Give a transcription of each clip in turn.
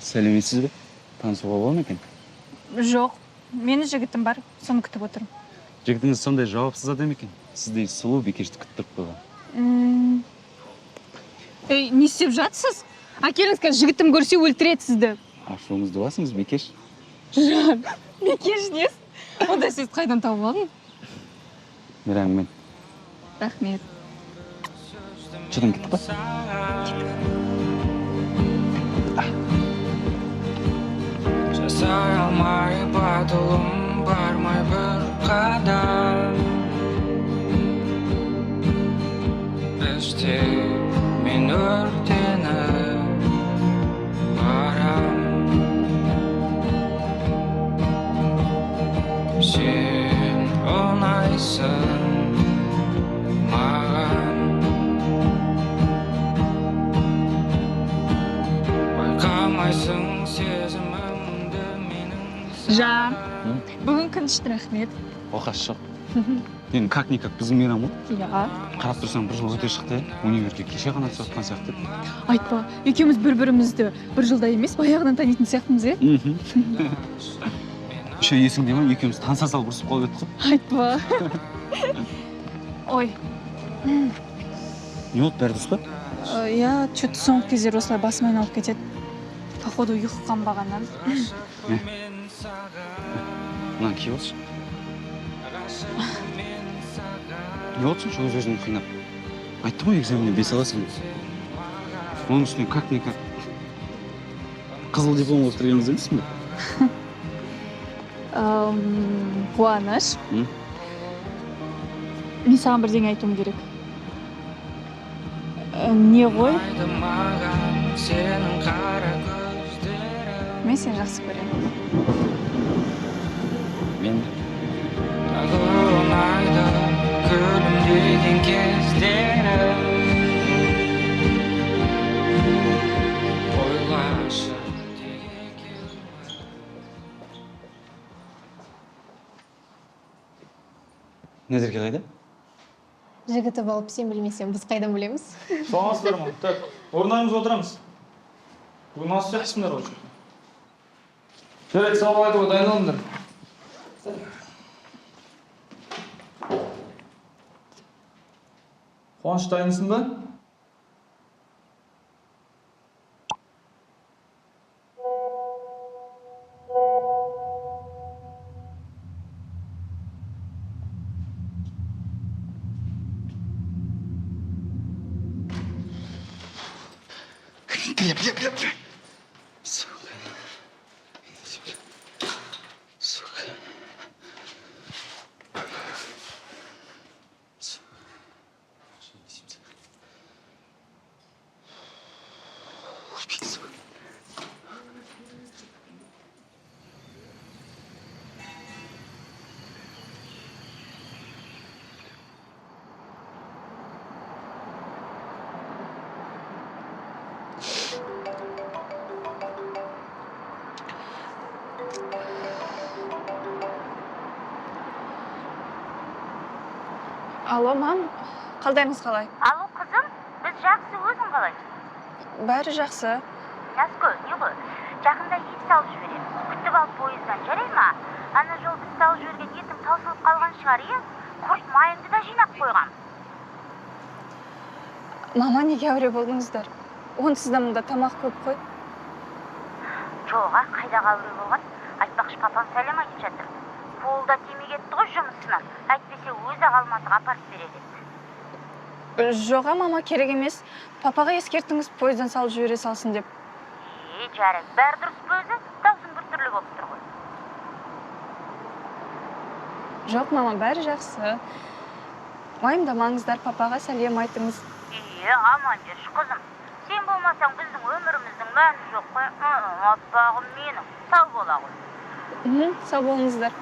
Сәлеметсіз бе? Танысуға бола ма екен? Жоқ, менің жігітім бар, соны күтіп отырмын. Жігітіңіз сондай жауапсыз адам екен. Сіздей сұлу бикешті күттіріп қойған. Ей, не істеп жатсыз? Әкеліңіз, қазір жігітім көрсе өлтіреді сізді. Ашуыңызды басыңыз, бикеш. Жан, бикеш несі? Ондай сөзді қайдан тауып алдың? Мейраммен. Рахмет. Шыдам кеттік па? Жасай алмай батылым бармай бір қадам. Іштей мен өртеніп барам. Сен ұнайсың маған. Байқамайсың сезімімді менің. Жан, бүгін күн үшін рахмет. Оқасы жоқ. Енді как-никак біздің мейрам ғой. Иә. Қарап тұрсаң бір жыл өте шықты, универге кеше ғана түсіп жатқан сияқты. Айтпа, екеуміз бір-бірімізді бір жылда емес, баяғыдан танитын сияқтымыз, е? Еще есіңде ме, екеуміз таныса салып ұрысып қалып едік қой. Айтпа. Ой. Не болды, бәрі дұрыс па? Иә, чё-то соңғы кездері осылай басым айналып кетеді. Походу ұйқы қанбағаннан. Мынаны киіп алшы. Не болды сонша өз өзіңді қинап? Айттым ғой, экзаменнен 5 аласың деп. Оның үстіне как-никак қызыл диплом алып тұрған қыз емессің бе? Қуаныш. М? Мен саған бірдеңе айтуым керек. Не ғой? Мен сені жақсы көремін. Мен де. Тағы ұнайды күлімдеген кездері. Ойлашы. Назерке қайда? Жігіті болып сен білмесең, біз қайдан білеміз? Саламатсыздар ма? Так, орындарымызға отырамыз. Бүгін ас жақсыңдар ғой. Жарайды, сабақ айтуға дайындалыңдар. Қуаныш, дайынсың ба? Бля, бля, бля, бля. Сука. Сука. Сука. Сука. Алло, мам, қалдарыңыз қалай? Алло, қызым, біз жақсы, өзің қалай? Бәрі жақсы. Наскө, не ғой? Жақында ет салып жібереміз. Күтіп алып пойыздан, жарай ма? Ана жол біз салып жіберген етің таусылып қалған шығар, иә? Құрт майыңды да жинап қойғам. Мама, неге әуре болдыңыздар? Онсыз да мұнда тамақ көп қой. Жоқ, а, қайдағы әуре болған? Айтпақшы, папам сәлем айтып жатыр. Қолда да тимей кетті ғой жұмысынан. Әйтпесе өзі-ақ Алматыға апарып берер еді. Жоға, мама, керек емес. Папаға ескертіңіз, пойыздан салып жібере салсын деп. Е, жарайды. Бәрі дұрыс па өзі? Даусың біртүрлі болып тұр ғой. Жоқ, мама, бәрі жақсы. Уайымдамаңыздар, папаға сәлем айтыңыз. Е, аман жүрші, қызым. Сен болмасаң біздің өміріміздің мәні жоқ қой. Аппағым менің. Сау бола ғой. Сау болыңыздар.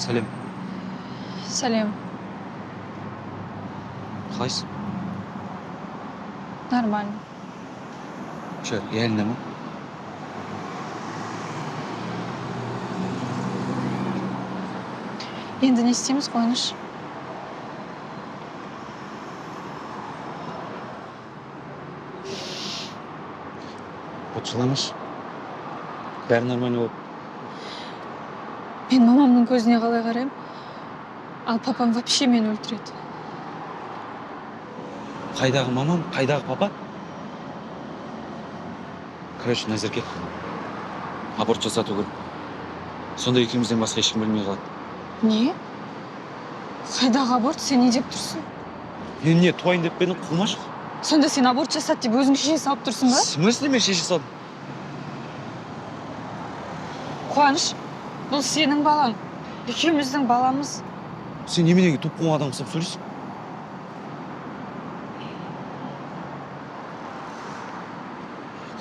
Сәлем. Сәлем. Қалайсың? Нормально. Че, реально ма? Енді не істейміз, Қуаныш? Вот жыламашы. Бәрі нормально болып. Мен мамамның көзіне қалай қараймын? Ал папам вообще мені өлтіреді. Қайдағы мамам, қайдағы папа? Короче, Назерке, аборт жасату керек. Сонда екеумізден басқа ешкім білмей қалады. Не? Қайдағы аборт? Сен не деп тұрсың? Мен не, туайын деп пе едің, қумашы? Сонда сен аборт жасат деп өзің шеше салып тұрсың ба? В смысле мен шеше салдым? Қуаныш, бұл сенің балаң. Екеуміздің баламыз. Сен неменеге туп қуған адам ұқсап сөйлейсің?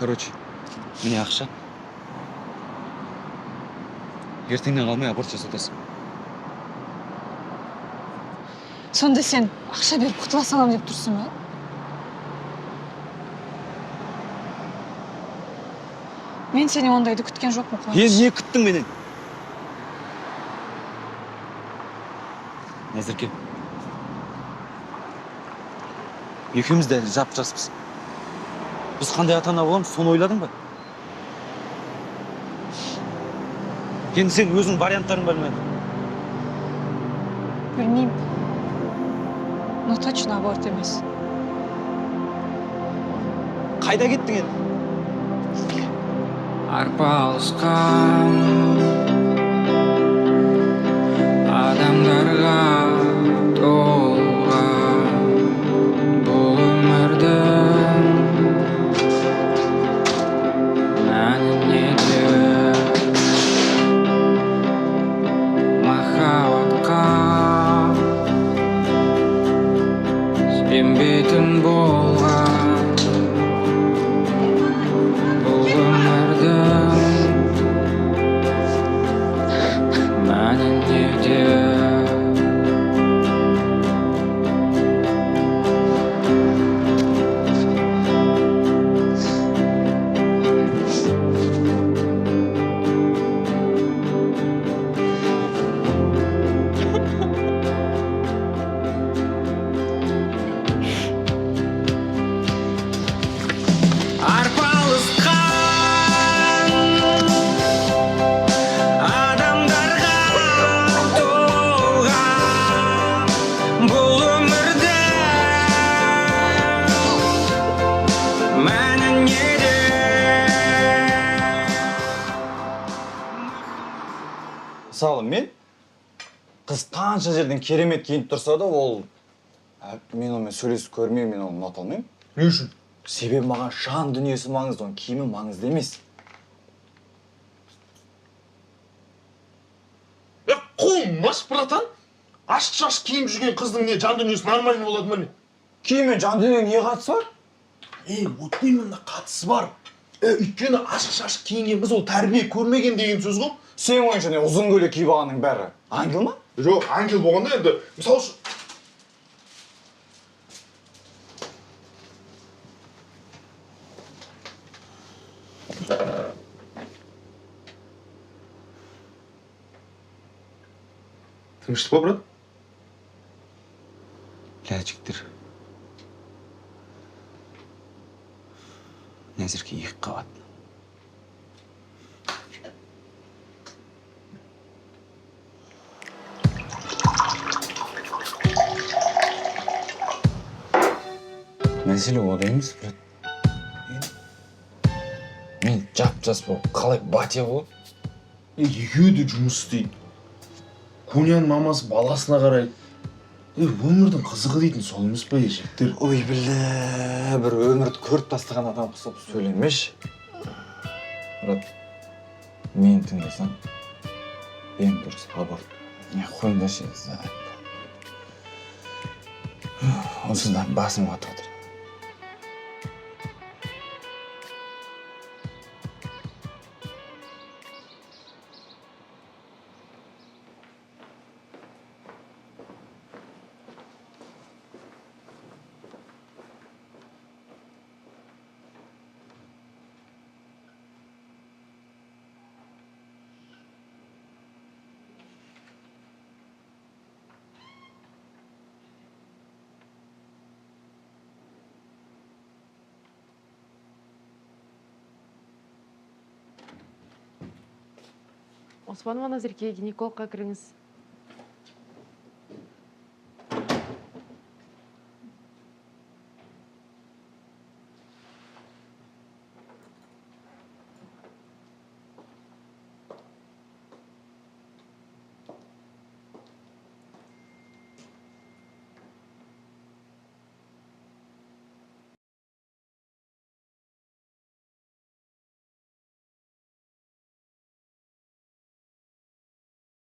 Короче, міне ақша. Ертеңнен қалмай аборт жасатасың. Сонда сен ақша беріп құтыла салам деп тұрсың ба? Мен сенен ондайды күткен жоқпын, Қуаныш. Енді не күттің менен? Назерке, екеуміз де жап-жаспыз. Біз қандай ата-ана боламыз, соны ойладың ба? Енді сен өзің варианттарың бар ма? Білмеймін. Но точно аборт емес. Қайда кеттің енді? Арпалысқан адамдарға толған бұл өмірдің мәні неде? Махаббатқа сенбейтін болған бұл өмірдің мәні неде? Арпалысқан адамдарға толған бұл өмірдің мәні неде? Мысалы, мен қыз қанша жерден керемет киініп тұрса да, ол мен онымен сөйлесіп көрмеймін, мен оны ұната алмаймын. Не үшін? Себебі маған жан дүниесі маңызды, оның киімі маңызды емес. Қумаш, братан. Ашық-шашық киініп жүрген қыздың не жан дүниесі нормальный болады ма не? Киім мен жан дүниенің не қатысы бар? Вот именно қатысы бар. Өйткені ашық-шашық киінген қыз ол тәрбие көрмеген деген сөз ғой. Сенің ойыңша не, ұзын көйлек киіп алғанның бәрі ангел ма? Жоқ, ангел болғанда енді, мысалы үшін Тыныштық па, брат? Бля, жігіттер. Назерке екі қабат. Мәселе ода емес, брат. Мен жап-жас болып қалай батя болып? Екеуі де жұмыс істейді. Куняның мамасы баласына қарайды. Өмірдің қызығы дейтін сол емес пе, жігіттер? Ой, біле, бір өмірді көріп тастаған адам құсап сөйлемеші. Брат, мені тыңдасаң, ең дұрыс аборт. Не қойыңдаршы, онсыз да басым қатып отыр. Оспанова Назерке, гинекологқа кіріңіз.